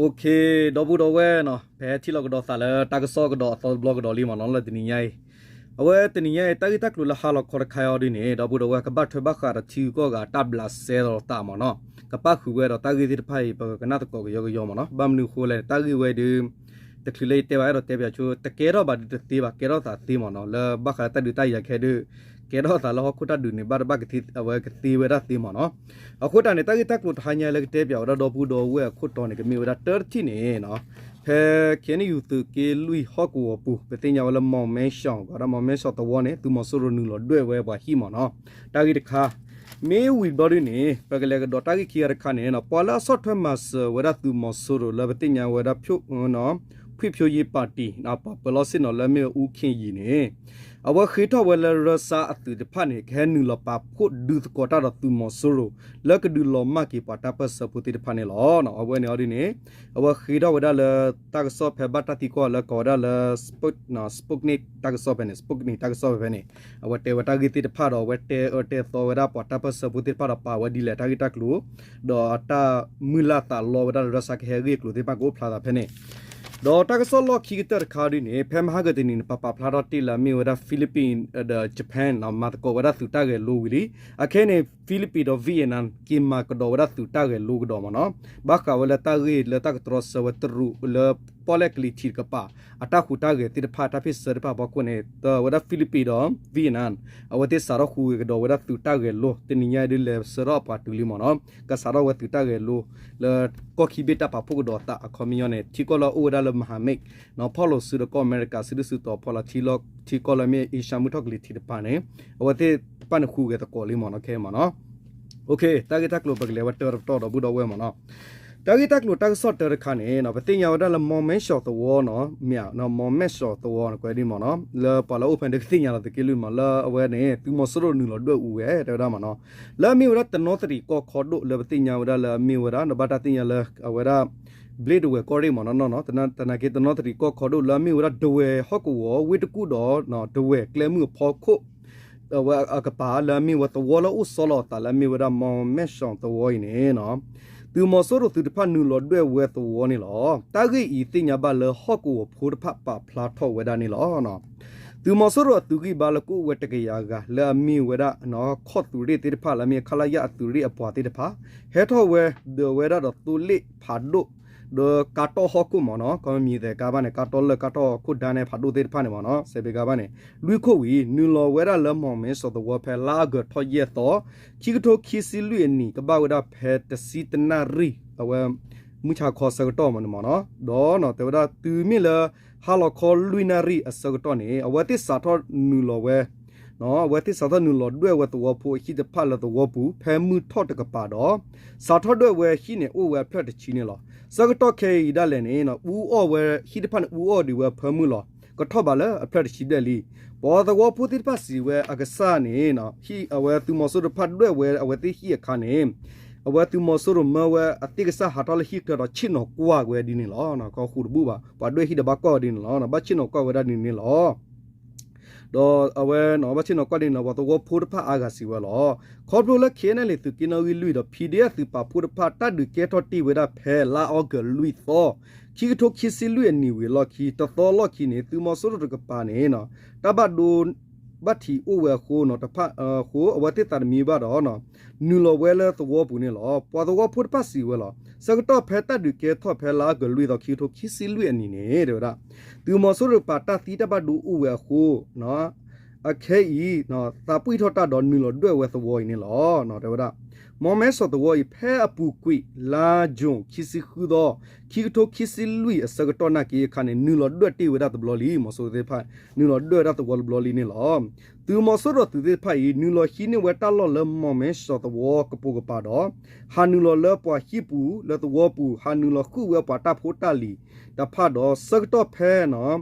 ဒီပုၢ်ဒီဝဲၢ်နီၤ, ပဟဲထံၣ်လိာ်ကဒီးသးလၢတၢ်ကစီၣ်ကဒီးအသီတဘျီကဒီးလံမ့ၢ်နီၤ, လၢတနံၤညါအံၤ အဝဲတနံၤညါအံၤ တၢ်ဂ့ၢ်တၢ်ကျိၤလၢဟါလီၤခီတခါအံၤဒ်န့ၣ် ဒီပုၢ်ဒီဝဲၢ်ကဘၣ်ထွဲဘၣ်ဃးဒီးထံဂုၤကီၢ်ဂၤအတၢ်ဘျးစဲလီၤသးမ့ၢ်နီၤ, ကပၣ်ဃုာ်ဝဲဒီးတၢ်ဂ့ၢ်သ့ၣ်တဖၣ်အံၤ ပကနၣ်သကိးကယီကယီမ့ၢ်နီၤ, ဘၣ်မနုၤအဃိလဲၣ်န့ၣ် တၢ်ဂ့ၢ်ဝဲဒုး တချုးလၢယတဲဘၣ်အဲၣ်ဒိးတဲပၠးဆိ တကဲထီၣ်ဘၣ်ဒုးတသ့ဘၣ် ကဲထီၣ်သးသ့မ့ၢ်နီၤ, လၢဘၣ်ဃးလၢတၢ်ဒုးတၢ်ယၤခဲဒုး ကဲထီၣ်သးလၢဟီၣ်ခိၣ်တၢ်ဒုးန့ၣ် ဘၣ်တဘၣ်ကသ့ အဝဲကသ့ဝဲဒၣ်သ့မ့ၢ်နီၤ. အဃိတၢ်န့ၣ် တၢ်ဂ့ၢ်တၢ်ကျိၤတဟါညါလၢကတဲပၠးဝဲဒၣ်ဒီပုၢ်ဒီဝဲၢ်အခိၣ်တီန့ၣ် ကမ့ၢ်ဝဲဒၣ်တၢတထံၣ်န့ၣ်နီၤ, ဖဲ ခ့ၣ်အဲၣ်ယူၣ် သုးက့လွံၢ်ဟီၣ်ကဝီၤပူၤ ပသ့ၣ်ညါဝဲလၢ မီၣ်မဲစီၣ် ကီးဒၣ်မီၣ်မဲစီၣ်သဝီန့ၣ် သုးမီၤစိရိၤနုာ်လီၤဒွဲၣ်ဝဲပှၤဟံၣ်မ့ၢ်နီၤ, တၢ်ဂ့ၢ်တခါ မ့ၢ်ဝံၤဘျီဒ်န့ၣ် ပကလဲၤကဒီးတၢ်ဂ့ၢ်ခံဂၤတခါန့ၣ်နီၤ, ပှၤလၢအဆီၣ်ထွဲမၤစၢၤဝဲဒၣ်သုးမီၤစိရိၤလၢပသ့ၣ်ညါဝဲဒၣ် ဖံၣ်ဖၠိယ့ပၣ်တံၣ် ပှၤပၢၤလီၢ်ဆ့ၣ်နီၤလၢအမ့ၢ်ဝဲ အူခ့ၣ်ယံၤန့ၣ် အဝဲဃ့ထီၣ်ဝဲလၢရၢစါအသုးတဖၣ်န့ၣ် ကဟဲနုာ်လီၤပာ်ဖှိၣ်ဒုးသကိးတၢ်ဒီးသုးမီၤစိရိၤ လၢကဒုးလီၤမၢ်က့ၤပှၤတၢ်ပၢၢ်ဆၢဖိသ့ၣ်တဖၣ်န့ၣ်လီၤ. အဝဲန့ၣ်အီၤဒ်န့ၣ် အဝဲဃ့ထီၣ်ဝဲဒၣ်လၢ တၢ်ကစီၣ်ဖဲဘၣ်တၢ်သံကွၢ်လၢကိးဝဲဒၣ်လၢ Sputnik တၢ်ကစီၣ်ဖဲန့ၣ် Sputnik တၢ်ကစီၣ်ဖဲဖဲန့ၣ် အဝဲတဲဝဲတၢ်ဂ့ၢ်သ့ၣ်တဖၣ်ဒီး အဝဲတဲအၢတဲသီဝဲဒၣ်ပှၤတၢ်ပၢၢ်ဆၢဖိသ့ၣ်တဖၣ်ဒီး ပာ်ဝဲဒ်လဲၣ်တၢ်ဂ့ၢ်တၢ်ကျိၤ ဒီးအတၢ်မုၢ်လၢ်သးလီဝဲဒၣ်လၢရၢစါကဟဲဂ့ၢ်အကျိၤသ့ၣ်တဖၣ်ကအိၣ်ဖျါသးဖဲန့ၣ် ဒီးတၢ်ကစီၣ်လီၢ်ခံကတၢၢ်တခါဒ်န့ၣ် ဖဲမဟါကတနံၤန့ၣ် ပပာ်ဖျါထီၣ်တ့ၢ်လၢအမ့ၢ်ဝဲဒၣ် Philippines ဒီး Japan မၤသကိးဝဲဒၣ်သုးတၢ်ဂဲၤလိဝံၤလံ. အခဲအံၤန့ၣ် Philippines ဒီး Vietnam က့ၤမၤကဒီးဝဲဒၣ်သုးတၢ်ဂဲၤလိကဒီးမ့ၢ်နီၤ. ဘၣ်ဃးဝဲလၢတၢ်ဂ့ၢ်လၢတၢ်ကတြီဆၢဝဲတရူးလၢပီၣ်လဲၣ်ကလံၤထံးတကပၤ အတၢ်ဟူးတၢ်ဂဲၤသ့ၣ်တဖၣ် တၢ်ဖ့ၣ်ဆၢသ့ၣ်တဖၣ်အဖီခိၣ်န့ၣ် ဝဲဒၣ် Philippines ဒီး Vietnam အဝဲသ့ၣ်စးထီၣ်ဟူးဂဲၤကဒီးဝဲဒၣ်သုးတၢ်ဂဲၤလိ တနံၤညါအံၤဒ်လဲၤဆှၢထီၣ်အပှၤတုၤလံမ့ၢ်နီၤ. ကစးထီၣ်ဝဲသုးတၢ်ဂဲၤလိ လၢကီၢ်ခံဘ့ၣ်တၢ်ပာ်ဖှိၣ်ကဒီးသးအခီပညီန့ၣ် ထံကီၢ်လၢအအိၣ်ဝဲဒၣ်လၢ မဟာမိတ် နီၤ ဖီၣ်လိာ်စုဒီးကီၢ်အမဲရကၤစုဒုၣ်စုတီၤအဖီလာ် ထံကီၢ်လၢအမ့ၢ်အ့ရှါမုၢ်ထီၣ်ကလံၤထံးတဖၣ်န့ၣ် အဝဲသ့ၣ်တဖၣ်န့ၣ်ဟူးဂဲၤသကိးလံမ့ၢ်နီၤ ခဲအံၤမ့ၢ်နီၤ. တၢ်ဂ့ၢ်တၢ်ကျိၤပကလဲၤဝဲတၢတပတီၢ်ဒီပုၢ်ဒီဝဲၢ်မ့ၢ်နီၤ. တၢ်ဂ့ၢ်တၢ်ကျိၤတၢ်ကစီၣ်တၢတခါန့ၣ် ပသ့ၣ်ညါဝဲဒၣ်လၢ မီၣ်မဲစီၣ်သဝီနီၤ မ့ၢ်ဧါ မီၣ်မဲစီၣ်သဝီကွဲးဒ်မ့ၢ်နီၤ လၢပှၤလၢအအိၣ်ဖဲန့ၣ်ကသ့ၣ်ညါလီၤသုးက့လွံၢ်မ့ၢ် လၢအဝဲန့ၣ် သုးမီၤစိရိၤနုာ်လီၤဒွဲၣ်အူဝဲတဲဝဲဒၣ်မ့ၢ်နီၤ. လၢအမ့ၢ်ဝဲဒၣ်တနီသရံၣ်ကီၢ်ခီဒိၣ်လၢပသ့ၣ်ညါဝဲဒၣ်လၢအမ့ၢ်ဝဲဒၣ် နဘၣ်တၢ်သ့ၣ်ညါလၢအဝဲဒၣ် ဘျ့ဒဝဲၢ်ကီၢ်ရ့ၣ်မ့ၢ်နီၤ သနာ်က့တနီသရံၣ်ကီၢ်ခီဒိၣ်လၢအမ့ၢ်ဝဲဒၣ် ဒဝဲၢ်ဟီၣ်ကဝီၤဝ့ၢ်တကူၣ်ဒီး ဒဝဲၢ်ကျဲမုၢ်အဖီခိၣ် အဝဲအကပၤလၢအမ့ၢ်ဝဲသဝီလၢအိၣ်ဆီလီၤအသးလၢအမ့ၢ်ဝဲဒၣ် မီၣ်မဲစီၣ်သဝီအံၤန့ၣ် သုးမီၤစိရိၤသုးတဖၣ်နုာ်လီၤဒွဲၣ်ဝဲသဝီန့ၣ်လီၤ. တၢ်ဂ့ၢ်အံၤသ့ၣ်ညါဘၣ်လၢဟီၣ်ကဝီၤဖိတဖၣ်ပာ်ဖျါထီၣ်ဝဲဒၣ်န့ၣ်လီၤ. သုးမီၤစိရိၤအသုးဂံၢ်ဘါလၢကအိၣ်ဝဲတကယၤဂၤ လၢအမ့ၢ်ဝဲဒၣ် ခီၣ်သုးရ့ၣ်သ့ၣ်တဖၣ်လၢအမ့ၢ် ခလရ အသုးရ့ၣ်အပှၤသ့ၣ်တဖၣ် ဟဲထီၣ်ဝဲဒီးဝဲဒၣ်ဒီးသိလ့ၣ်ဖးဒိၣ် ဒီးကါတီၢ်ဟီၣ်ခိၣ်မ့ၢ်နီၤ ကမံၤသဲးကါဘၣ်န့ၣ် ကါတီၢ်လၢၢ်ကါတီၢ်ခိၣ်ဒါန့ၣ် ဖးဒိၣ်သ့ၣ်တဖၣ်န့ၣ်မ့ၢ်နီၤ စဲးဘ့ကါဘၣ်န့ၣ် လွံၢ်ခိၣ်ဝံၤ နုာ်လီၤဝဲဒၣ်လၢမီၣ်မဲစီၣ်သဝီဖဲလါအီကူးထီၣ်ယဲၢ်သီ ခံကထိခံဆံလွံၢ်အနံၣ် ကဘၣ်ဝဲဒၣ်ဖဲတဆံတနၣ်ရံၣ် အဝဲ မုၢ်ဆါခီဆၢကတီၢ်မ့ၢ်န့ၣ်မ့ၢ်နီၤ ဒီးတဲဝဲဒၣ်တုၤမ့ၢ်လၢ ဟါလီၤခီလွံၢ်နၣ်ရံၣ်အဆၢကတီၢ်န့ၣ် အဝဲသ့ၣ်စးထီၣ်နုာ်လီၤဝဲ အဝဲသ့ၣ်စးထီၣ်နုာ်လီၤဒွဲၣ်ဝဲသဝီဖိအဟံၣ်တဖၣ်လၢသဝီပူၤ ဖဲမုၢ်ထီၣ်တကပၤဒီး စးထီၣ်ဒွဲၣ်ဝဲဟံၣ်န့ၣ် အိၣ်ဝဲအဖျၢၣ်တဆံန့ၣ်လီၤ. ဆၢကတီၢ်ခဲအံၤဒၣ်လဲာ်န့ၣ် အူအီၣ်ဝဲဟံၣ်တဖၣ်န့ၣ် အူအီၣ်ဒံးဝဲအဖၢမုၢ်လီၤ. ကထီၣ်ဘးလၢအဖျၢၣ်တဆံဘျဲၣ်လံ. ပှၤသဝီဖိသ့ၣ်တဖၣ်စံးဝဲအကစၢ်န့ၣ် ဟံၣ်အဝဲသုးမီၤစိရိၤတဖၣ်ဒွဲၣ်ဝဲအဝဲသ့ၣ်ဟံၣ်အခါန့ၣ် အဝဲသုးမီၤစိရိၤမၢဝဲအသ့ၣ်ကစၢ်ဟးထီၣ်လၢဟံၣ်ချၢဒီးဆ့ၣ်နီၤကွၢ်ဝဲဒ်န့ၣ်လီၤ. ကီၢ်ဃူတဘူၣ်ဘၣ် ပှၤဒွဲၣ်ဟံၣ်ဒီးဘၣ်ကွၢ်ဝဲဒ်န့ၣ်လီၤ. ဘၣ်ဆ့ၣ်နီၤကွၢ်ဝဲဒၣ်ဒ်န့ၣ်လီၤ. ဒီးအဝဲဘၣ်ဆ့ၣ်နီၤကွၢ်ဒ်န့ၣ်လီၤ ပှၤသဝီဖိတဖၣ်အါဂၤစံးဝဲလီၤ. ခီဖျိလၢ ခ့ၣ်အဲၣ်ယူၣ် သုးက့နီၣ်ဂံၢ်လွံၢ်ဒီး ပီၣ်ဒီအ့ၣ် သုးပာ်ဖှိၣ်တဖၣ် တၢ်ဒုးကဲထီၣ်တ့ၢ်ဝဲဒၣ်ဖဲလါအီကူးလွံၢ်သီ ခံကထိခံဆံလွံၢ်အနံၣ်ဝံၤအလီၢ်ခံ တသီလီၢ်ခံန့ၣ် သုးမီၤစိရိၤတကပၤန့ၣ် တၢ်ဘၣ်ဒိ ဘၣ်ထံးအိၣ်ဝဲအဃိ တဖၣ်အဃိ အဝဲသ့ၣ်သးတမံဘၣ်ဒီး နုာ်လီၤဝဲလၢသဝီပူၤန့ၣ်လီၤ. ပှၤသဝီဖိတဖၣ်စံးဝဲလီၤ. ဆၢကတီၢ်ဖဲတၢ်ဒုးကဲထီၣ်ဖဲလါအီကူးလွံၢ်သီ ခံကထိခံဆံလွံၢ်အနံၣ်န့ၣ် တဲဝဲဒၣ် သုးမီၤစိရိၤတကပၤတၢ်သံတၢ်ဘၣ်ဒိအိၣ်ဝဲအဃိ အခဲအံၤ သးပှံၢ်ထီၣ်တၢ်ဒီးနုာ်လီၤဒွဲၣ်ဝဲသဝီအံၤန့ၣ်လီၤ. တဲဝဲဒၣ် မီၣ်မဲစီၣ်သဝီအံၤ ဖဲအပူၤကွံာ် လါယူၤ ခံဆံဃုသီ ခံကထိခံဆံလွံၢ်အဆၢကတီၢ်နာ်က့အခါန့ၣ် နုာ်လီၤဒွဲၣ်တ့ၢ်ဝဲဒၣ်တဘျီလံ. မီၤစိရိၤသ့ၣ်တဖၣ် နုာ်လီၤဒွဲၣ်ဝဲဒၣ်သဝီတဘျီလံန့ၣ်လီၤ. သုးမီၤစိရိၤသုးသ့ၣ်တဖၣ်အံၤ နုာ်လီၤဟံးန့ၢ်ဝဲတၢ်လီၢ်လၢမီၣ်မဲစီၣ်သဝီကပိာ်ကပၤဒီး ဟးနုာ်လီၤလၢပှၤဟံၣ်ပူၤလၢသဝီပူၤ ဟးနုာ်လီၤဃုာ်ဝဲပှၤတၢ်ဖိတၢ်လံၤတဖၣ်ဒီး ဆၢကတီၢ်ဖဲ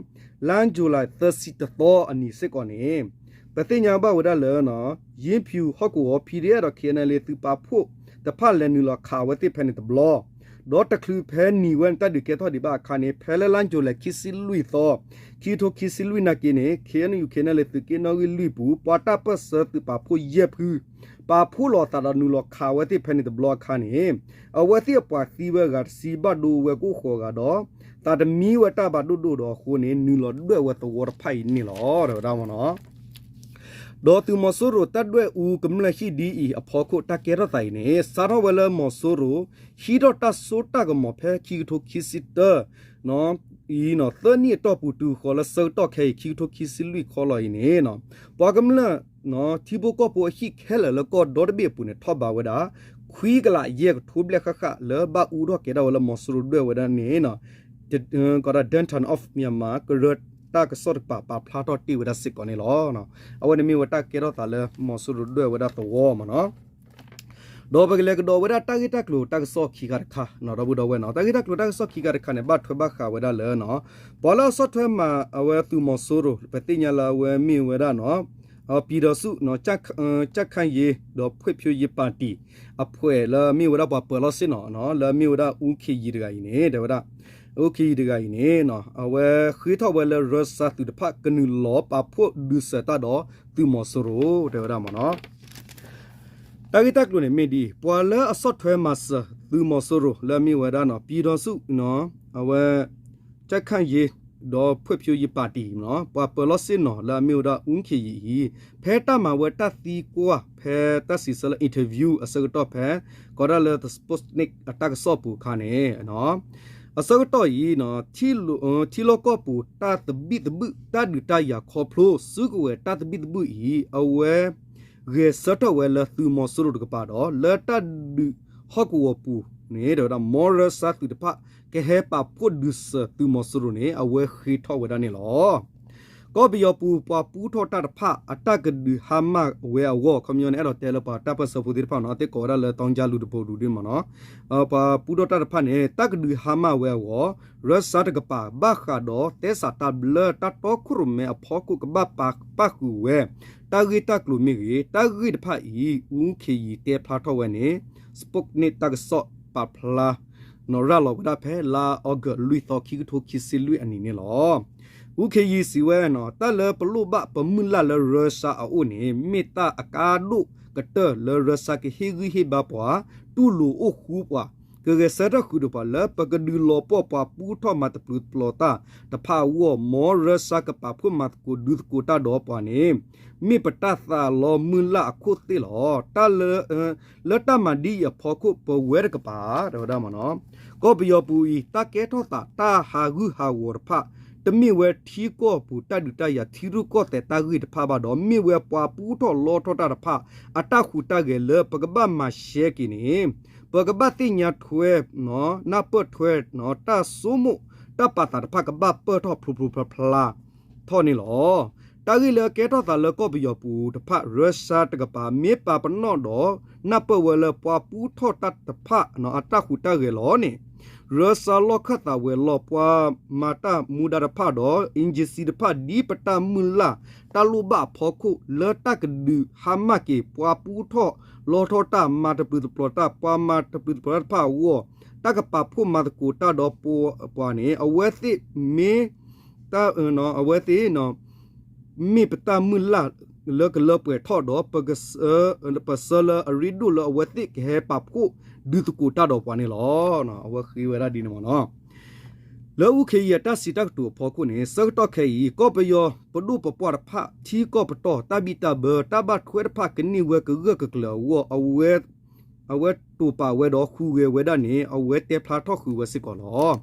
လါယူၤလံ သၢဆံတသီအနံၤစ့ၢ်ကီးန့ၣ် ပသ့ၣ်ညါဘၣ်ဝဲဒၣ်လၢ ယ့ဖၠူၤဟီၣ်ကဝီၤ PDF ဒီး ခ့ၣ်အဲၣ်ယူၣ် သုးပာ်ဖှိၣ်တဖၣ်လဲၤနုာ်လီၤခးအဝဲသ့ၣ်ဖဲန့ၣ်တဘျီ ဒီးတချုးဖဲနံၤဝဲန့ၣ် တၢ်ဒုးကဲထီၣ်ဒံးဘၣ်အခါန့ၣ် ဖဲလၢလါယူၤလံ ခံဆံလွံၢ်သီ ခံကထိခံဆံလွံၢ်နာ်က့န့ၣ် ခ့ၣ်အဲၣ်ယူၣ် ခ့ၣ်အဲၣ်ယူၣ် လၢသုးက့နီၣ်ဂံၢ်လွံၢ်ပူၤ ပှၤတၢ်ပၢၢ်ဆၢသုးပာ်ဖှိၣ်ယဲၢ်ဖု ပာ်ဖှိၣ်လီၤအသးဒီးနုာ်လီၤခးဝဲသ့ၣ်ဖဲန့ၣ်တဘျီအခါန့ၣ် အဝဲသ့ၣ်အပှၤသံဝဲအဂၤတဆံ ဘၣ်ဒိဝဲကအိၣ်ဃိးဂၤဒီး သးတမံဝဲတၢ်ဘၣ်ဒိၣ်ဒိၣ်ဒီးအဃိန့ၣ် နုာ်လီၤဒွဲၣ်ဝဲသဝီတဖၣ်အံၤန့ၣ်လီၤ တဲဝဲဒၣ်မ့ၢ်နီၤ. ဒီးသုးမီၤစိရိၤတၢ်ဒွဲၣ်အူကမျၢၢ်ဟံၣ်ဒ်အံၤအဖီခိၣ် တၢ်ကဲထီၣ်သးအံၤန့ၣ် စးထီၣ်ဝဲလၢမီၤစိရိၤ ဟံးထီၣ်တၢ်စိတၢ်ကမီၤဖဲခံကထိခံဆံတၢ အံၤ သၢနံၣ်အတီၢ်ပူၤတုၤဃီၤလၢဆၢကတီၢ်ခဲအံၤ ခံကထိခံဆံလွံၢ်ခီလီၤအံၤန့ၣ် ပှၤကမျၢၢ် ထံဖိကီၢ်ဖိအဟံၣ်ခဲလၢာ်လၢကီၢ်ဒီတဘ့ၣ်အပူၤန့ၣ် ထီၣ်ဘးဝဲဒၣ် ခွံကလးယဲၢ်ကထိဘျဲၣ်ဃၣ်ဃၣ် လၢဘၣ်အူထီၣ်ကဲထီၣ်ဝဲလၢမီၤစိရိၤဒွဲၣ်ဝဲဒၣ်န့ၣ် ကီးဒၣ် Dental of Myanmar ကရၢတၢ်ကစီၣ်တကပၤ ပာ်ဖျါထီၣ်တ့ၢ်ဝဲဒၣ်စ့ၢ်ကီးန့ၣ်လီၤ. အဝဲန့ၣ်မ့ၢ်ဝဲတၢ်ကဲထီၣ်သးလၢမီၤစိရိၤဒွဲၣ်ဝဲဒၣ်သဝီမ့ၢ်နီၤ. ဒီးပကလဲၤကဒီးဝဲဒၣ်တၢ်ဂ့ၢ်တၢ်ကျိၤတၢ်ကစီၣ်ခံခါတခါနီၤ ဒီပုၢ်ဒီဝဲၢ်နီၤ တၢ်ဂ့ၢ်တၢ်ကျိၤတၢ်ကစီၣ်ခံခါတခါန့ၣ် ဘၣ်ထွဲဘၣ်ဃးဝဲဒၣ်လၢ ပှၤလၢအဆီၣ်ထွဲမၤအဝဲသုးမီၤစိရိၤ ပသ့ၣ်ညါလၢအဝဲမ့ၢ်ဝဲဒၣ်နီၤ ပြည်ထောင်စု ကြံ့ခိုင်ရေး ဒီးဖွံ့ဖြိုးရေးပါတီ အဖွဲ့ လၢအမ့ၢ်ဝဲဒၣ်ပှၤပၢၤလီၢ်ဆ့ၣ်နီၤ လၢအမ့ၢ်ဝဲဒၣ် ဦးခင်ရီ တဂၤအံၤန့ၣ် တဲဝဲဒၣ် ဦးခင်ရီ တဂၤအံၤန့ၣ် အဝဲဃ့ထီၣ်ဝဲလၢရၢစၢသုးတဖၣ်ကနုာ်လီၤပာ်ဖှိၣ်ဒုးစၢၤတၢ်ဒီးသုးမီၤစိရိၤ တဲဝဲဒၣ်မ့ၢ်နီၤ. တၢ်ဂ့ၢ်တၢ်ကျိၤန့ၣ်မ့ၢ်ဒ်အံၤ ပှၤလၢအဆီၣ်ထွဲမၤစၢၤသုးမီၤစိရိၤလၢအမ့ၢ်ဝဲဒၣ်နီၤ ပြည်ထောင်စု ကြံ့ခိုင်ရေး ဒီးဖွံ့ဖြိုးရေးပါတီ ပှၤပၢၤလီၢ်ဆ့ၣ်နီၤလၢအမ့ၢ်ဝဲဒၣ် ဦးခင်ရီ အံၤ ဖဲတၢ်မၤဝဲတၢ်သံကွၢ် ဖဲတၢ်စံးဆၢလၢ interview အဆၢကတီၢ်ဖဲ ကီးဒၣ်လၢ The Sputnik အတၢ်ကစီၣ်ပူၤအခါန့ၣ် အဆၢကတီၢ်အံၤ ထံလီၢ်ကီၢ်ပူၤတၢ်သဘံၣ်သဘုၣ် တၢ်ဒုးတၢ်ယၤခီဖျိ စုကဝဲၤတၢ်သဘံၣ်သဘုၣ်အံၤ အဝဲ ဂဲၤဆၢထၢၣ်ဝဲလၢသုးမီၤစိရိၤတကပၤဒီး လၢတၢ်ဒုးဟီၣ်ကဝီၤပူၤန့ၣ် တဲဝဲဒၣ် မ်ရၢစၢသုးတဖၣ် ကဟဲပာ်ဖှိၣ်ဒုးစၢၤသုးမီၤစိရိၤန့ၣ် အဝဲဃ့ထီၣ်ဝဲဒၣ်န့ၣ်လီၤ. ကီၢ်ပယီၤပူၤ ပှၤပူထီၣ်တၢ်တဖၣ် အတၢ်ကဒုးဟါမၢ်ဝဲအဂီၢ် ခီပညီန့ၣ် အဲၣ်ဒိးတဲလၢပှၤတၢ်ပၢၢ်ဆၢဖိသ့ၣ်တဖၣ်နီၤ အသ့ၣ်ကိးဝဲဒၣ်လၢ တောင်ကြားလူတံၤ ပဒုဒ်မ့ၢ်နီၤ ပှၤပူထီၣ်တၢ်တဖၣ်န့ၣ် တၢ်ကဒုးဟါမၢ်ဝဲအဂီၢ် ရၢစၢတကပၤ ဘၣ်ဃးဒီးသဲစးတၢ်ဘျၢတၢ်တီခိၣ်ရိၣ်မဲအဖီခိၣ် ကဘၣ်ပာ်ပၣ်ဃုာ်ဝဲ တၢ်ဂ့ၢ်တၢ်ကျိၤမ့ၢ်ဂ့ၤ တၢ်ဂ့ၢ်တဖၣ်အံၤ ဦးခင်ရီ တဲဖျါထီၣ်ဝဲန့ၣ် Sputnik တၢ်ကစီၣ်ပာ်ဖျါ နီၤရၤလီၤဝဲဒၣ်ဖဲလါအီကူး လွံၢ်သီ ခံကထိခံဆံလွံၢ်အနံၤန့ၣ်လီၤ. ဦးခင်ရီ စံးဝဲနီၤ တၢ်လၢပလိၣ်ဘၣ်ပမုၢ်လၢ်လၢရၢစၢအအိၣ်န့ၣ် မ့ၢ်တၢ်အကါဒိၣ်ကတၢၢ်လၢရၢစၢကဟ့ၣ်ဂံၢ်ဟ့ၣ်ဘါပှၤ တူၢ်လိာ်အိၣ်ဃူပှၤ ကဂဲၤဆၢထၢၣ်ဃုာ်ဒီးပှၤလၢပကဒုးလီၤပှီၢ်ပှၤပူထီၣ်မၤတပျုာ်တပျီၤတၢ်တဖၣ်အဂီၢ် မ်ရၢစၢကပာ်ဖှိၣ်မၤသကိးဒုးသကိးတၢ်ဒီးပှၤန့ၣ် မ့ၢ်ပတၢ်သးလီမုၢ်လၢ်အခိၣ်သ့ၣ်လီၤ. တၢ်လၢ လၢတၢ်မၤဒ်အံၤအဖီခိၣ် ပဝဲတကပၤ တဲဝဲဒၣ်မ့ၢ်နီၤ ကီၢ်ပယီၤပူၤအံၤ တၢ်ကဲထီၣ်သးတၢ်ဟးဂူာ်ဟးဂီၤတဖၣ် တမ့ၢ်ဝဲထံကီၢ်ပူၤတၢ်ဒုးတၢ်ယၤထံရူၢ်ကီၢ်သဲးတၢ်ဂ့ၢ်တဖၣ်ဘၣ်ဒီး မ့ၢ်ဝဲပှၤပူထီၣ်လီထီၣ်တၢ်တဖၣ် အတၢ်ဟူးတၢ်ဂဲၤလၢပကဘၣ်မၤရှဲက့ၤန့ၣ် ပကဘၣ်သ့ၣ်ညါထွဲ နၢ်ပၢၢ်ထွဲ တၢ်စိမိၣ်တၢ်ပာ်သးတဖၣ်ကဘၣ်ပၢၢ်ထီၣ်ဖျိဖျိဖျါဖျါ ထီၣ်န့ၣ်လီၤ. တၢ်ဂ့ၢ်လၢအကဲထီၣ်သးလၢကီၢ်ပယီၤပူၤတဖၣ် ရၢစၢတကပၤ မ့ၢ်ပာ်ပနီၣ်ဒီး နၢ်ပၢၢ်ဝဲလၢပှၤပူထီၣ်တၢ်တဖၣ် အတၢ်ဟူးတၢ်ဂဲၤလီၤန့ၣ် ရၢစၢလီၢ်ခၢၣ်သးဝဲၤလီၢ် ပှၤမၤတၢ်မူဒါတဖၣ်ဒီး agency တဖၣ် ဒ်ပတၢ်မုၢ်လၢ်တၢ်လိၣ်ဘၣ်အဖီခိၣ် လၢတၢ်ကဒုးဟါမၢ်က့ၤ ပှၤပူထီၣ်လီထီၣ်တၢ် မၤတပျုာ်တပျီၤတၢ် ပှၤမၤတပျုာ်တပျီၤတၢ်တဖၣ်အဂီၢ် တၢ်ကပာ်ဖှိၣ်မၤသကိးတၢ်ဒီးပှၤန့ၣ် အဝဲသ့ၣ်မ့ၢ် တၢ် အဝဲသ့ၣ် မ့ၢ်ပတၢ်မုၢ်လၢ်လၢကလၢပှဲၤထီၣ်ဒီး ပဆၢလၢအရ့ဒိၣ်လၢအဝဲသ့ၣ်ကဟဲပာ်ဖှိၣ်ဒုးသကိးတၢ်ဒီးပှၤန့ၣ်လီၤ. အဝဲဃ့ဝဲဒၣ်ဒ်န့ၣ်မ့ၢ်နီၤ. လၢအူခ့ယဲၢ်တၢ်စံးတၢ်ကတိၤအဖီခိၣ်န့ၣ် ဆၢကတီၢ်ခဲအံၤ ကီၢ်ပယီၤပဒိၣ်ပပှၢ်တဖၣ် ထံကီၢ်ပတီၢ် တၢ်ဘံၣ်တၢ်ဘၢ တၢ်ဘၣ်ထွဲတဖၣ်ကန့ၢ်ဝဲကဂၢၢ်ကကျၢၤအဂီၢ် အဝဲ အဝဲတိာ်ပာ်ဝဲဒီးဃုဂဲၤဝဲဒၣ်န့ၣ် အဝဲတဲဖျါထီၣ်ဃုာ်ဝဲစ့ၢ်ကီးလီၤ.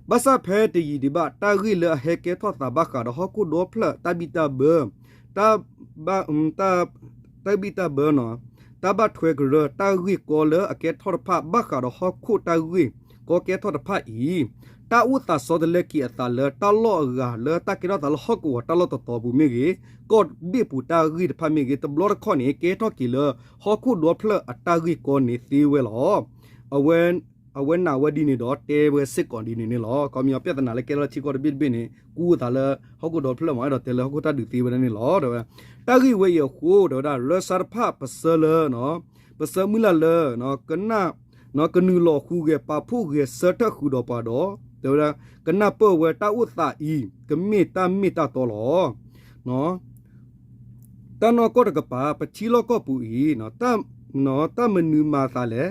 ဘၣ်ဆၣ်ဖဲတယံာ်ဒံးဘၣ် တၢ်ဂ့ၢ်လၢအဟဲကဲထီၣ်သးဘၣ်ဃးဒီးဟီၣ်ခိၣ်ဒီဖျၢၣ်တၢ်ဘံၣ်တၢ်ဘၢ တၢ်ဘၣ် တၢ် တၢ်ဘံၣ်တၢ်ဘၢနီၤ တၢ်ဘၣ်ထွဲကရၢ တၢ်ဂ့ၢ်ကီလၢအကဲထီၣ်တဖၣ် ဘၣ်ဃးဒီးဟီၣ်ခိၣ်တၢ်ဂ့ၢ်ကီကဲထီၣ်တဖၣ်အံၤ တၢ်အိၣ်သးဆီတလဲက့ၤအသးလၢတၢ်လီၢ်အဂၤ လၢတၢ်ကဲထီၣ်သးလၢဟီၣ်ကဝီၤတၢ်လီၢ်တတီၤပူၤမ့ၢ်ဂ့ၤ, ကီၢ်ဘ့ၣ်ပူၤတၢ်ဂ့ၢ်တဖၣ်မ့ၢ်ဂ့ၤ, တဘျီတခီၣ်န့ၣ် ကဲထီၣ်က့ၤလၢဟီၣ်ခိၣ်ဒီဖျၢၣ်အတၢ်ဂ့ၢ်ကီန့ၣ်သ့ဝဲလီၤ. အဝဲ အဝဲနာ်ဝဲဒ်န့ၣ်ဒီးတဲဝဲစ့ၢ်ကီးဒ်န့ၣ်န့ၣ်လီၤ. ခီပညီပြဿနာလၢကဲထီၣ်လၢထံကီၢ်တဘ့ၣ်တဘ့ၣ်န့ၣ် ကူအသးလၢဟီၣ်ခိၣ်ဒီဖျၢၣ်မ့ၢ် အဲၣ်ဒိးတဲလၢဟီၣ်ခိၣ်တၢ်ဒုးသ့ဝဲဒၣ်န့ၣ်လီၤ တဲဝဲ. တၢ်ဂ့ၢ်ဝဲအံၤအဃိ တဲဝဲဒၣ် ရၢစၢတဖၣ်ပဆၢလၢ ပဆၢမုၢ်လၢ်လၢ ကနၣ် ကနုာ်လီၤဟူးဂဲၤပာ်ဖှိၣ်ဂဲၤဆၢထၢၣ်ဃုာ်ဒီးပှၤဒီး တဲဝဲဒၣ် ကနၢ်ပၢၢ်ဝဲတၢ်အိၣ်သးအံၤ ကမ့ၢ်တၢ်မ့ၢ်တၢ်တီလီၤ. တၢ်နီၢ်ကီၢ်တကပၤ ပထံလီၢ်ကီၢ်ပူၤအံၤ တၢ်မနုၤမၤအသးလဲၣ်,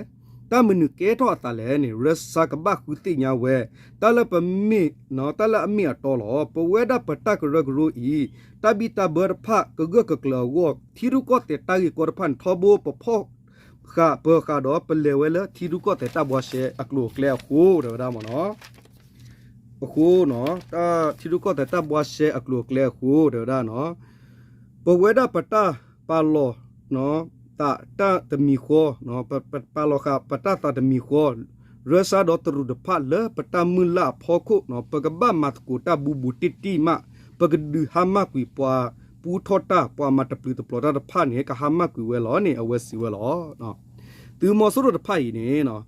တၢ်မနုၤကဲထီၣ်အသးလဲၣ်န့ၣ် ရၢစၢကဘၣ်ဃုသ့ၣ်ညါဝဲ တၢ်လၢပမ့ၢ် တၢ်လၢအမ့ၢ်အတီလီၤ. ပဝဲဒၣ်ပတၢ်ကရၢကရိအံၤ တၢ်ဘံၣ်တၢ်ဘၢတဖၣ်ကဂၢၢ်ကကျၢၤအဂီၢ် ထံရူၢ်ကီၢ်သဲးတၢ်ဂ့ၢ်ကီတဖၣ်န့ၣ် ထီဘိပဖီၣ်ဃာ်ပၢၤဃာ်ဒီး ပလဲၤဝဲလၢထံရူၢ်ကီၢ်သဲးတၢ်ဘှါရှဲအကျိၤအကျဲအဃိ တဲဝဲဒၣ်မ့ၢ်နီၤ. အဃိ ထံရူၢ်ကီၢ်သဲးတၢ်ဘှါရှဲအကျိၤအကျဲအဃိ တဲဝဲဒၣ်နီၤ ပဝဲဒၣ်ပတၢ်ပာ်လီၤသးတၢ်တမံၤဃီ, ပပာ်လီၤဃာ်ပတၢ်သးတမံၤဃီ, ရၢစၢဒီးတရူးတဖၣ်လၢပတၢ်မုၢ်လၢ်အဖီခိၣ် ပကဘၣ်မၤသကိးတၢ်ဘူးဘူးတံၢ်တံၢ်မး, ပကဒုးဟါမၢ်ကွံာ်ပှၤပူထီၣ်တၢ် ပှၤမၤတပျုာ်တပျီၤတၢ်တဖၣ်န့ၣ် ကဟါမၢ်ကွံာ်ဝဲလီၤန့ၣ် အဝဲစံးဝဲလီၤ. သုးမီၤစိရိၤတဖၣ်အံၤန့ၣ်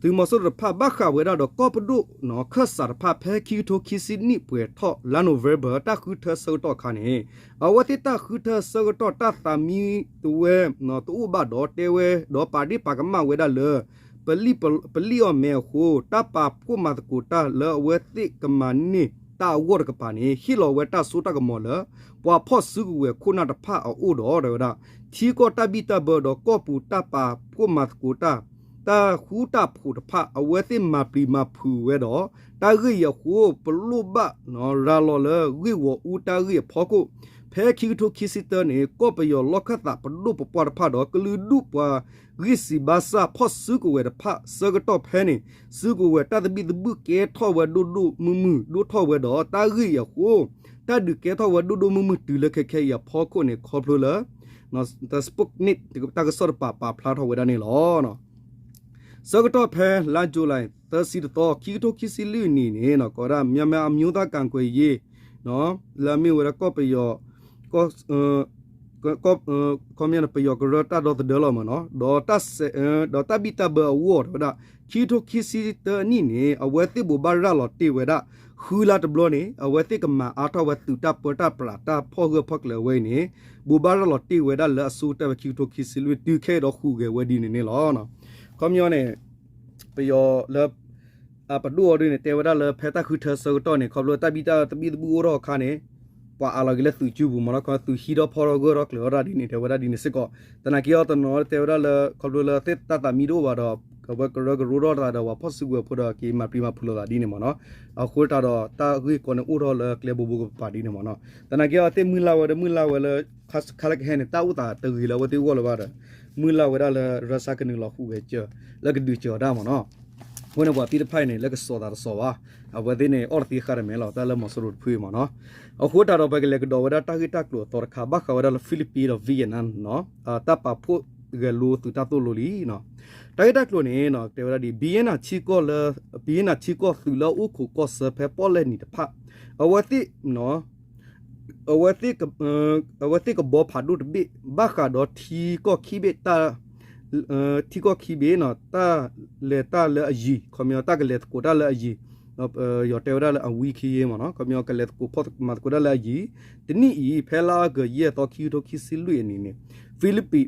သုးမီၤစိရိၤတဖၣ်ဘၣ်ဃးဝဲဒၣ်ဒီးကီၢ်ပဒိၣ်ခၢၣ်စးတဖၣ် ဖဲခံကထိခံဆံနံၣ်ပှဲၤထီၣ်လါ November တၢ်ဃုထၢဆၢကတီၢ်အခါန့ၣ် အဝဲသ့ၣ်တၢ်ဃုထၢဆၢကတီၢ်တၢ်သးမံတဝဲတအိၣ်ဘၣ်ဒီး တဲဝဲဒီးပာ်ဒ့ၣ်ပာ်ကမၣ်ဝဲဒၣ်လၢ ပလံၣ်အီၣ်မဲအဃိ တၢ်ပာ်ဖှိၣ်မၤသကိးတၢ်လၢအဝဲသ့ၣ်ကမၤန့ၢ်တၢ်အဂီၢ်တကပၤန့ၣ် ဟ့ၣ်လီၤဝဲတၢ်စိတၢ်ကမီၤလၢ ပှၤဖီၣ်စုကဝဲၤခိၣ်နၢ်တဖၣ်အအိၣ်ဒီး တဲဝဲဒၣ် ထံကီၢ်တၢ်ဘံၣ်တၢ်ဘၢဒီးကီၢ်ပူၤတၢ်ပာ်ဖှိၣ်မၤသကိးတၢ် တၢ်ဃူတၢ်ဖိးတဖၣ် အဝဲသ့ၣ်မၤပျံၤမၤဖုးဝဲဒီး တၢ်ဂ့ၢ်အံၤအဃိ ပလိၣ်ဘၣ်ရၤလီၤလၢဂ့ၢ်ဂီၤအူတၢ်ဂ့ၢ်အဖီခိၣ် ဖဲခံကထိခံဆံတၢန့ၣ် ကီၢ်ပယီၤလီၢ်ခၢၣ်သးပဒိၣ်ပပှၢ်တဖၣ်ဒီး ကလုာ်ဒူၣ်ပှၤဂံၢ်စံးဘါစၢ်ဖီၣ်စုကဝဲၤတဖၣ် ဆၢကတီၢ်ဖဲန့ၣ် စုကဝဲၤတၢ်သဘံၣ်သဘုၣ်ကဲထီၣ်ဝဲဒိၣ်ဒိၣ်မုၢ်မုၢ် ဒိၣ်ထီၣ်ဝဲဒီး တၢ်ဂ့ၢ်အံၤအဃိ တၢ်ဒုးကဲထီၣ်ဝဲဒိၣ်ဒိၣ်မုၢ်မုၢ်တုၤလၢခဲခဲအံၤအဖီခိၣ်န့ၣ် ခီဖျိလၢ Sputnik တၢ်ကစီၣ်တပၤပာ်ဖျါထီၣ်ဝဲဒၣ်န့ၣ်လီၤ. ဆၢကတီၢ်ဖဲလါ July သၢဆံတသီ ခံကထိခံဆံလွံၢ်နံၣ်န့ၣ် ကိးဝဲဒၣ် မြန်မာအမျိုးသားကာကွယ်ရေး လၢအမ့ၢ်ဝဲဒၣ်ကီၢ်ပယီၤ ခီပညီန့ၣ် ပယီၤကရၢတၢ်ဒီသဒၢလီၤမ့ၢ်နီၤ ဒီးတၢ်စဲးအၢ ဒီးတၢ်ဘံၣ်တၢ်ဘၢအဂီၢ် တဲဝဲဒၣ် ခံကထိခံဆံတၢအနံၣ်န့ၣ် အဝဲသ့ၣ်ဘိးဘၣ်ရၤလီၤတ့ၢ်ဝဲဒၣ် ဃုလါတဘျီန့ၣ် အဝဲသ့ၣ်ကမၤအါထီၣ်ဝဲသုးတၢ်ပၢတၢ်ပြးတၢ်ဖီၣ်ဂၢၢ်ဖီၣ်ကျၢၤဝဲအံၤန့ၣ် ဘိးဘၣ်ရၤလီၤတ့ၢ်ဝဲဒၣ်လၢအဆိကတၢၢ်ဝဲခံကထိခံဆံလွံၢ် တုၤခဲအံၤဒီးဟူးဂဲၤဝဲဒ်န့ၣ်န့ၣ်လီၤ. ခီပညီန့ၣ် ပယီၤလၢ အပဒိၣ်အီၤဒ်န့ၣ် တဲဝဲဒၣ်လၢဖဲတၢ်ဃုထၢဆၢကတီၢ်န့ၣ် ခီဖျိတၢ်ဘံၣ်တၢ်ဘံၣ်တဘုၣ်အိၣ်ထီၣ်အခါန့ၣ် ပှၤအးလီၤက့ၤလၢသုးကၠူပူၤမ့ၢ်နီၤ ခီသုးဟံးထီၣ်ဖီၣ်ထီၣ်ဂၢၢ်ထီၣ်ကျၢၤထီၣ်ဒ်န့ၣ် တဲဝဲဒၣ်ဒ်န့ၣ်စ့ၢ်ကီး သနာ်က့အီၤတနီၤတဲဝဲဒၣ်လၢ ခီဖျိလၢသ့ၣ်တၢ်သးမံတအိၣ်ဘၣ်ဒီး အဝဲကရၢကရိထီၣ်သးဒီးပှၤဖီၣ်စုကဝဲၤဖိဒီးက့ၤမၤပျံၤမၤဖုးလိာ်သးဒ်န့ၣ်မ့ၢ်နီၤ အဃိတၢ်ဒီးတၢ်ဂ့ၢ်ကီန့ၣ်အိၣ်ထီၣ်လၢကျဲဘိဘိကပၤဒ်န့ၣ်မ့ၢ်နီၤ သနာ်က့အီၤသ့ၣ်မုၢ်လၢ်ဝဲဒီးမုၢ်လၢ်ဝဲလၢ ခါလၢကဟဲန့ၣ် တၢ်အိၣ်သးတဂ့ၤလၢအဝဲသ့ၣ်အဂီၢ်လၢၤဘၣ်ဒီး မုၢ်လၢ်ဝဲဒၣ်လၢ ရၢစၢ်ကနုာ်လီၤဟူးဂဲၤစၢၤ လၢကဒုးစၢၤအီၤဒၣ်မ့ၢ်နီၤ အဃိန့ၣ်ပှၤသ့ၣ်တဖၣ်အံၤန့ၣ် လၢကစီၤသးတစီၤဘၣ် အဝဲသ့ၣ်န့ၣ် အီၣ်တသ့ဃာ်တမဲာ်လီၤ တၢ်လၢမီၤစိရိၤတဖုအံၤမ့ၢ်နီၤ အဃိတၢ်ဒီးပကလဲၤကဒီးဝဲဒၣ်တၢ်ဂ့ၢ်တၢ်ကျိၤအသီတခါ ဘၣ်ဃးဝဲဒၣ်လၢဖံလံးပံးဒီး Vietnam တၢ်ပာ်ဖှိၣ်ဂဲၤလိသုးတၢ်သိၣ်လိလံ တၢ်ဂ့ၢ်တၢ်ကျိၤန့ၣ် တဲဝဲဒၣ်ဒ် Vietnam ထံကီၢ်လၢ Vietnam ထံကီၢ်သုးလၢအအိၣ်ခိးကီၢ်ဆၢဖဲပီၣ်လဲၣ်နံၤတဖၣ် အဝဲသ့ၣ် အဝဲသ့ၣ်ကဘီဖးဒိၣ်တဘ့ၣ် ဘၣ်ဃးဒီးထံကီၢ်ခံဘ့ၣ်တၢ် ထံကီၢ်ခံဘ့ၣ် တၢ်လဲၤတၢ်လၢအယံၤ ခီပညီ တၢ်ကလဲၤသကိးတၢ်လၢအယံၤ ယတဲဝဲဒၣ်လၢအဝံခံယ့မ့ၢ်နီၤ ခီပညီ ကလဲၤသကိးဖီၣ်မၤသကိးတၢ်လၢအယံၤ တနံၣ်အံၤ ဖဲလါအီကူး ယဲၢ်သီ ခံကထိခံဆံလွံၢ်အနံၤန့ၣ် ဖံလံးပံး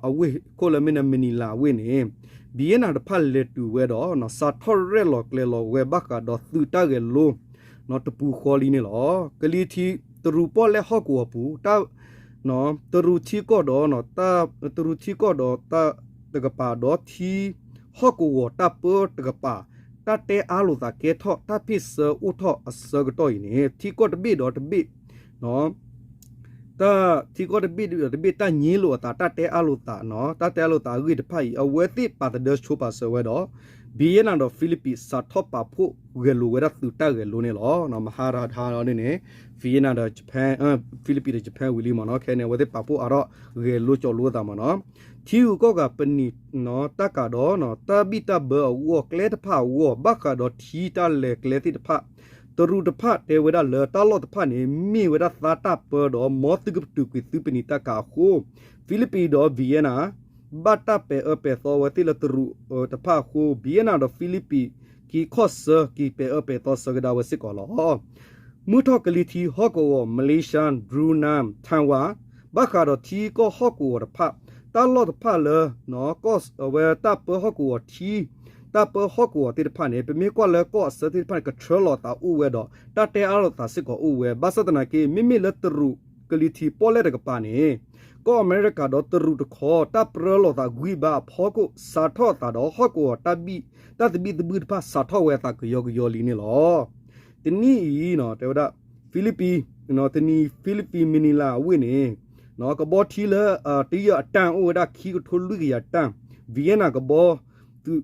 အဝ့ၢ်ခိၣ်လၢမ့ၢ်န့ၣ် Manila အဝ့ၢ်န့ၣ် Vietnam တဖၣ်လဲၤတုၤဝဲဒီး စးထီၣ်ရဲၣ်လီၤကျဲၤလီၤဝဲဘၣ်ဃးဒီးသုးတၢ်ဂဲၤလိ တပူၤဃီလံန့ၣ်လီၤ. ကလံၤထံး တရူးပီၣ်လဲၣ်ဟီၣ်ကဝီၤပူၤ တရူးထံကီၢ်ဒီး တရူးထံကီၢ်ဒီးတၢ်တကပၤဒီးထံ ဟီၣ်ကဝီၤတၢ်ပၢတကပၤ တၢ်တဲအါလိာ်သးကဲထီၣ် တၢ်ဖ့ၣ်ဆၢအိၣ်ထီၣ်အဆၢကတီၢ်အံၤန့ၣ် ထံကီၢ်တဘ့ၣ်ဒီးတဘ့ၣ် တၢ်ထံကီၢ်တဘ့ၣ်ဒီးတဘ့ၣ် တၢ်ညိလိာ်အသး တၢ်တဲအါလိာ်သး တၢ်တဲအါလိာ်သးအဂ့ၢ်တဖၣ်အံၤ အဝဲသ့ၣ်ပာ်သဒၢဆိပာ်စၢၤဝဲဒီး Vietnam ဒီးဖံလံးပံး စးထီၣ်ပာ်ဖှိၣ်ဂဲၤလိာ်ဝဲဒၣ်သုးတၢ်ဂဲၤလိန့ၣ်လီၤ. မဟါတဟါန့ၣ် Vietnam ဒီး Japan ဖံလံးပံးဒီး Japan ဝံၤလံမ့ၢ်နီၤ ခဲအံၤန့ၣ် အဝဲသ့ၣ်ပာ်ဖှိၣ်အါထီၣ်ဂဲၤလိကၠီလိသးမ့ၢ်နီၤ ထံဂုၤကီၢ်ဂၤပနံာ်တၢ်ကၤဒီး တၢ်ဘံၣ်တၢ်ဘၢအဂီၢ် ကျဲတဖၣ်အဂီၢ် ဘၣ်ဃးဒီးထံတၢ်လဲၤကျဲသ့ၣ်တဖၣ် တရူးတဖၣ်တဲဝဲဒၣ်လၢ တၢ်လီၢ်တဖၣ်န့ၣ် မ့ၢ်ဝဲဒၣ်သါတၢ်ပၢဒီး မ်သုကပတုာ်ကွံာ်သုပနံာ်တၢ်ကၤအဃိ ဖံလံးပံးဒီး Vietnam ဘၣ်တၢ်ပဲာ်အၢပဲာ်သီဝဲသ့ၣ်လၢတရူးတဖၣ်အဃိ Vietnam ဒီးဖံလံးပံး က့ၤခီၣ်ဆၢ က့ၤပဲာ်အၢပဲာ်သီဆၢကဒါဝဲစ့ၢ်ကီးလီၤ. မုၢ်ထီၣ်ကလံၤထံးဟီၣ်ကဝီၤ Malaysia, Brunei, Taiwan ဘၣ်ဃးဒီးထံကီၢ်ဟီၣ်ကဝီၤတဖၣ် တၢ်လီၢ်တဖၣ်လၢ ကီၢ်အဝဲတၢ်ပၢဟီၣ်ကဝီၤထံ တၢ်ပၢဟီၣ်ကဝီၤသ့ၣ်တဖၣ်န့ၣ် ပမ့ၢ်ကွၢ်လၢကီၢ်အဆၢသ့ၣ်တဖၣ်န့ၣ် ကထၢလီၤသးအိၣ်ဝဲဒီး တၢ်တဲအါလိာ်သးစ့ၢ်ကီးအိၣ်ဝဲ ဘၣ်ဆၣ်သနာ်က့ မ့မ့ၢ်လၢတရူးကလံၤထံးပီၣ်လဲၣ်တကပၤန့ၣ် ကီၢ်အမဲရကၤဒီးတရူးတခီ တၢ်ပြၢလိာ်သးဂံၢ်ဘါအဖီခိၣ် စးထီၣ်အသးဒီးဟီၣ်ကဝီၤတၢ်ဘံၣ် တၢ်သဘံၣ်သဘုၣ်တဖၣ် စးထီၣ်ဝဲအသးကယီကယီလံန့ၣ်လီၤ. တနံၣ်အံၤ တဲဝဲဒၣ် ဖံလံးပံး တနံၤ ဖံလံးပံး Manila အဝ့ၢ်န့ၣ် ကဘီထံလၢ တယၢၢ်အတၢ်အိၣ်ဝဲဒၣ်ခံကထိလွံၢ်ကယၤတၢ် Vienna ကဘီ သုး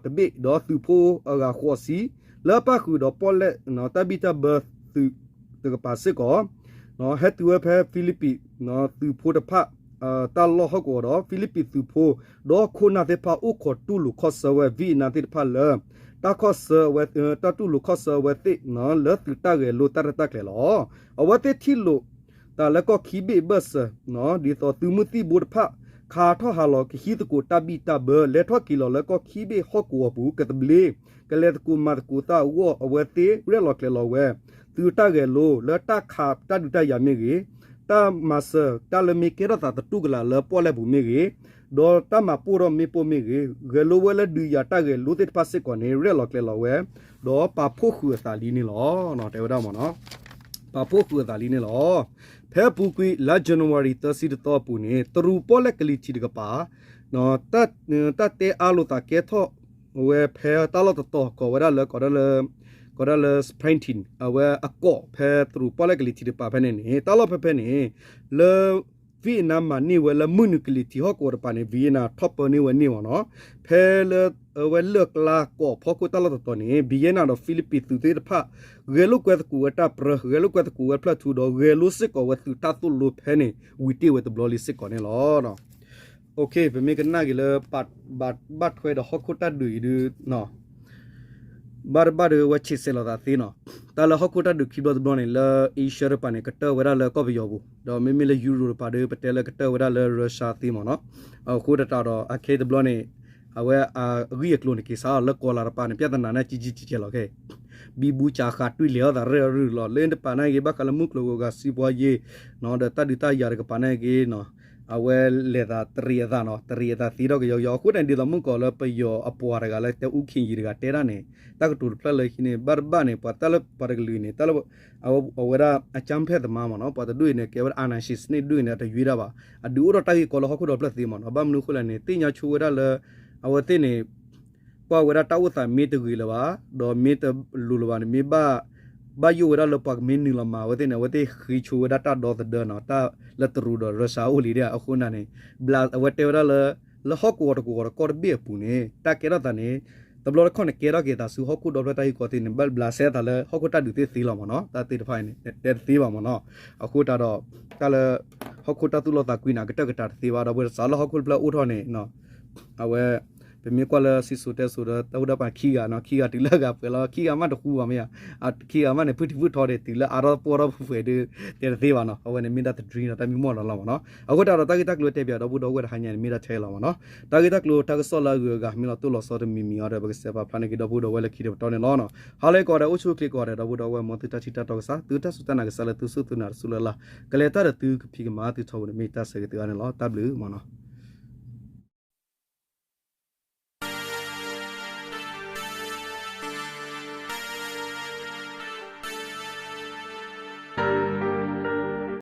တဘ့ၣ် ဒီးသုးဖိအဂၤဃိးဆံ လၢအပၣ်ဃုာ်ဒီးပီၣ်လဲၣ် တၢ်ဘံၣ်တၢ်ဘၢသုးတကပၤစ့ၢ်ကီး ဟဲတုၤဝဲဖဲဖံလံးပံး သုးဖိတဖၣ် တၢ်လီၢ်ဟီၣ်ကဝီၤဒီး ဖံလံးပံးသုးဖိ ဒီးခိၣ်နၢ်သ့ၣ်တဖၣ်အိၣ်ခိးတူၢ်လိာ်ခီၣ်ဆၢဝဲ Vienna သ့ၣ်တဖၣ်လၢ တၢ်ခီၣ်ဆၢဝဲ တၢ်တူၢ်လိာ်ခီၣ်ဆၢအဝဲသ့ၣ် လၢသုးတၢ်ဂဲၤလိတၢ်ရဲၣ်တၢ်ကျဲၤလီၤ. အဝဲသ့ၣ်ထံၣ်လိာ် တၢ်လၢကီၢ်ခံဘ့ၣ်ဘၢၣ်စၢၤ ဒ်သိးသုးမုၢ်သံၣ်ဘိတဖၣ် ခးထီၣ်ဟးလီၤကဟံးသကိးတၢ်ဘံၣ်တၢ်ဘၢ လဲၤထီၣ်က့ၤလီၤလၢကီၢ်ခံဘ့ၣ်ဟီၣ်ကဝီၤပူၤ ကသဘျ့ ကလဲၤသကိးမၤသကိးသးအဂီၢ် အဝဲသ့ၣ်ရဲၣ်လီၤကျဲၤလီၤဝဲ သုးတၢ်ဂဲၤလိလၢတၢ်ခးတၢ်ဒုးတၢ်ယၤမ့ၢ်ဂ့ၤ, တၢ်မၤစၢၤတၢ်လၢမ့ၢ်ကဲထီၣ်သးသတူၢ်ကလာ်လၢပီၣ်လဲၣ်ပူၤမ့ၢ်ဂ့ၤ, ဒီးတၢ်မၤပိၢ်ထီၣ်မ့ၣ်ပိၢ်မ့ၢ်ဂ့ၤ, ဂဲၤလိဝဲလၢဒုးယၤတၢ်ဂဲၤလိသ့ၣ်တဖၣ်စ့ၢ်ကီးန့ၣ် ရဲၣ်လီၤကျဲၤလီၤဝဲ ဒီးပာ်ဖှိၣ်ဃုာ်အသးလံန့ၣ်လီၤ. တဲဝဲဒၣ်မ့ၢ်နီၤ ပာ်ဖှိၣ်ဃုာ်အသးလံန့ၣ်လီၤ. ဖဲအပူၤကွံာ် လါ January သၢဆံတသီအပူၤန့ၣ် တရူးပီၣ်လဲၣ်ကလံၤထံးတကပၤ တၢ်တဲအါလိာ်သးကဲထီၣ်ဝဲဖဲတၢ်လီၢ်တတီၤ ကိးဝဲဒၣ်လၢ ကိးဒၣ်လၢ Springton အဝဲအကီၢ်ဖဲတရူးပီၣ်လဲၣ်ကလံၤထံးတကပၤဖဲန့ၣ်န့ၣ် တၢ်လီၢ်ဖဲဖဲန့ၣ် လၢ Vietnam မၤန့ၢ်ဝဲလၢမုၢ်နုာ်ကလံၤထံးဟီၣ်ကဝီၤတကပၤန့ၣ် Vietnam ထီၣ်ပၢန့ၢ်ဝဲန့ၢ်မ့ၢ်နီၤ. ဖဲလၢအဝဲလၢၢ်ကျါကီးဖီခိၣ်တၢ်လီၢ်တတီၤန့ၣ် Vietnam ဒီး Philippines သုးသ့ၣ်တဖၣ် ဂဲၤလိာ်ကွဲသကိးဝဲတၢ်ပြၢ ဂဲၤလိာ်ကွဲသကိးဝဲဖျၢၣ်ထူဒီး ဂဲၤလိာ်စ့ၢ်ကီးဝဲသုးတၢ်သိၣ်လိဖဲန့ၣ် ဝံၤတ့ၢ်ဝဲတဘျီလံစ့ၢ်ကီးန့ၣ်လီၤ. ပမ့ၢ်ကနၣ်က့ၤလၢ ဘၣ်ထွဲဒီးဟီၣ်ခိၣ်တၢ်ဒုးအံၤဒုး ဘၣ်တဘၣ်ဒီးဝဲဆံးစဲးလိာ်သးသ့နီၤ. တၢ်လၢဟီၣ်ခိၣ်တၢ်ဒုးခံဘျီတဘျီန့ၣ် လၢ Asia တပၤန့ၣ် ကတၢၢ်ဝဲဒၣ်လၢကီၢ်ပယီၤပူၤ, ဒီးမ့မ့ၢ်လၢ Europe တပၤဒီး ပတဲလၢကတၢၢ်ဝဲဒၣ်လၢ Russia သ့မ့ၢ်နီၤ. အဃိသတးဒီး အခဲအံၤတဘျီန့ၣ် အဝဲအဂံၢ်အကျိၤန့ၣ် က့ၤစးထီၣ်လၢကီၤလၤတပၤန့ၣ် ပြဿနာန့ၣ် ကဲကဲကဲလီၤခဲ ဘံဘူစးဃးတွံၢ်လဲၤအီၣ်သးရဲၣ်အရူၢ်လီၤ. လၢတပၤန့ၣ်ဂ့ၤ ဘၣ်ဃးလၢမုၢ်ကျိၤဝဲၤကွာ် စံးပှၤယ့ၤ ဒီးတၢ်ဒုးတၢ်ယၤတကပၤန့ၣ်ဂ့ၤ အဝဲလဲၤသးတရံးအသးနီၤ, တရံးအသးသ့ထီၣ်ကယီကယီ. အဃိန့ၣ် ဒ်သိးမုၢ်ကီၤလၢပယီၤအပှၤတဂၤလၢတဲအူခ့ယံၤတဂၤတဲဒၣ်န့ၣ် တၢ်ကတိၤတဖျၢၣ်လၢဟံးန့ၣ် ဘၣ်တဘၣ်န့ၣ် ပှၤတၢ်လၢပှၤတကလုာ်န့ၣ် တၢ်လၢ အဝဲဒၣ် အကြမ်းဖက်သမား မ့ၢ်နီၤ, ပှၤတဒူၣ်အံၤန့ၣ် ကဲဝဲဒၣ် အဏာရှင်စနစ် ဒူၣ်အံၤန့ၣ် အတယွ့ဒၣ်ဘၣ်. အဒုးအိၣ်ထီၣ်တၢ်ဂ့ၢ်ကီလၢဟီၣ်ခိၣ်ဒီဖျၢၣ်သ့မ့ၢ်နီၤ. ဘၣ်မနုၤအဃိလဲၣ်န့ၣ် သ့ၣ်ညါဆိဝဲဒၣ်လၢ အဝဲသ့ၣ်န့ၣ် ကွၢ်ဝဲဒၣ်တၢ်အိၣ်သးမ့ၢ်တဂ့ၤလၢၤဘၣ်, ဒီးမ့ၢ်တလိၤလၢၤဘၣ်န့ၣ် မ့ၢ်ဘၣ် ဘၣ်ယိၣ်ဝဲဒၣ်လၢပှၤကမ့ၢ်နုာ်လီၤမၤအဝဲသ့ၣ်န့ၣ် အဝဲသ့ၣ်ဃ့ဆိဝဲဒၣ်တၢ်ဒီသဒၢနီၤ, တၢ်လၢတရူးဒီး Russia အိၣ်လံဒၣ်. အဃိန့ၣ် အဝဲတဲဝဲဒၣ်လၢ လၢဟီၣ်ကဝီၤတကဝီၤဒီးကီၢ်တဘ့ၣ်အပူၤန့ၣ် တၢ်ကဲထီၣ်သးန့ၣ် တဘျီတခီၣ်န့ၣ် ကဲထီၣ်က့ၤသးဆူဟီၣ်ခိၣ်ဒီဖျၢၣ်တၢ်ဂ့ၢ်ကီသ့န့ၣ် ဘၣ်ဘျးစဲသးလၢဟီၣ်ခိၣ်တၢ်ဒုးသ့ၣ်သ့လီၤမ့ၢ်နီၤ. တၢ်သ့ၣ်တဖၣ်အံၤန့ၣ် တဲတသ့ဘၣ်မ့ၢ်နီၤ. အဃိသတးဒီး တၢ်လၢ ဟီၣ်ခိၣ်တၢ်သူၣ်လီသးကွံန့ၣ် အကတၢၢ်ကတၢၢ်တသ့ဘၣ် ဒီပုၢ်ဝဲၢ် တစးလၢဟီၣ်ခိၣ်တဖျၢၣ်အိၣ်ထီၣ်န့ၣ် အဝဲ ပမ့ၢ်ကွၢ်လၢစံၣ်စိၤတဲစိၤဒီး တၢ်အိၣ်ဒၣ်ပှၤခံဂၤနီၤ, ခံဂၤတုၤလၢအဂၤပှဲၤလီၤ, ခံဂၤမးတဃူဘၣ်မ့ၢ်ဧါ, ခံဂၤမးန့ၣ် ဖုၣ်ထံၣ်ဖုၣ်ထီဒံး တုၤလၢအါထီၣ်ပှီၢ်ထီၣ်ပှဲၤပှဲၤဒီး တဲတသ့ဘၣ်နီၤ. အဝဲန့ၣ်မ့ၢ်ဒၣ်တ dream ဒီးတၢ်မံမီၢ်လီၤလီၤမ့ၢ်နီၤ. အဃိသတးဒီး တၢ်ဂ့ၢ်တၢ်ကျိၤတဲပၠးဒီပုၢ်ဒီဝဲၢ်တဟါညါန့ၣ် မ့ၢ်ဒၣ်ထဲလီၤမ့ၢ်နီၤ. တၢ်ဂ့ၢ်တၢ်ကျိၤတၢ်ကစီၣ်လၢအဂုၤအဂၤ မ့ၢ်လီၤတိၢ်လီၤဆီတမံၤမံၤအံၤဒီး ပကစဲးပာ်ဖျါန့ၢ်က့ၤဒီပုၢ်ဒီဝဲၢ်လၢခံတပတီၢ်န့ၣ်လီၤ. ဟါလၢကိးဂၤဒဲး အိၣ်ဆူၣ်အိၣ်ချ့ကိးဂၤဒဲး ဒီပုၢ်ဒီဝဲၢ် မ်သုတၢ်ထံၣ်တၢ်တီကစၢ် သုတၢ်စူၢ်တၢ်နာ်ကစၢ်လၢသုစူၢ်သုနာ်တစူၢ်လၢ်လၢ် ကလဲၤတၢ်ဒီးသုကဖံးကမၤသုထီဘိန့ၣ် မ့ၢ်တၢ်ဆၢဂ့ၤသုအါန့ၣ်လီၤ. တၢ်ဘျုးမ့ၢ်နီၤ.